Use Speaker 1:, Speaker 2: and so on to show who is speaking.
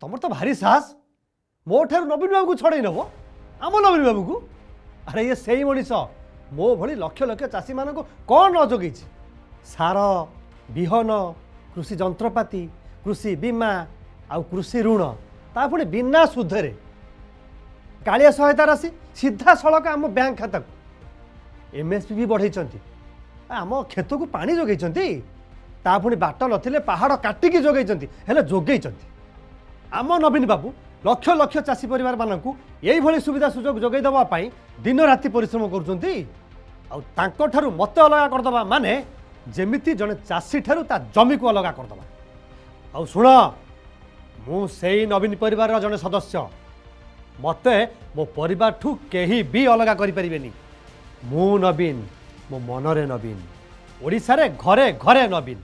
Speaker 1: ତମର ତ ଭାରି ସାହସ, ମୋ ଠାରୁ ନବୀନ ବାବୁକୁ ଛଡ଼େଇ ନେବ, ଆମ ନବୀନ ବାବୁକୁ। ଆରେ ଇଏ ସେଇ ମଣିଷ ମୋ ଭଳି ଲକ୍ଷ ଲକ୍ଷ ଚାଷୀମାନଙ୍କୁ କ'ଣ ନ ଯୋଗେଇଛି? ସାର, ବିହନ, କୃଷି ଯନ୍ତ୍ରପାତି, କୃଷି ବୀମା ଆଉ କୃଷି ଋଣ, ତା ପୁଣି ବିନା ସୁଧରେ। କାଳିଆ ସହାୟତା ରାଶି ସିଧାସଳଖ ଆମ ବ୍ୟାଙ୍କ ଖାତାକୁ। ଏମ୍ଏସ୍ପି ବି ବଢ଼େଇଛନ୍ତି। ଆମ କ୍ଷେତକୁ ପାଣି ଯୋଗେଇଛନ୍ତି, ତା ପୁଣି ବାଟ ନଥିଲେ ପାହାଡ଼ କାଟିକି ଯୋଗେଇଛନ୍ତି, ହେଲେ ଯୋଗେଇଛନ୍ତି। ଆମ ନବୀନ ବାବୁ ଲକ୍ଷ ଲକ୍ଷ ଚାଷୀ ପରିବାରମାନଙ୍କୁ ଏଇଭଳି ସୁବିଧା ସୁଯୋଗ ଯୋଗାଇ ଦେବା ପାଇଁ ଦିନ ରାତି ପରିଶ୍ରମ କରୁଛନ୍ତି। ଆଉ ତାଙ୍କଠାରୁ ମୋତେ ଅଲଗା କରିଦେବା ମାନେ ଯେମିତି ଜଣେ ଚାଷୀଠାରୁ ତା ଜମିକୁ ଅଲଗା କରିଦେବା। ଆଉ ଶୁଣ, ମୁଁ ସେଇ ନବୀନ ପରିବାରର ଜଣେ ସଦସ୍ୟ। ମୋତେ ମୋ ପରିବାରଠୁ କେହି ବି ଅଲଗା କରିପାରିବେନି। ମୁଁ ନବୀନ, ମୋ ମନରେ ନବୀନ, ଓଡ଼ିଶାରେ ଘରେ ଘରେ ନବୀନ।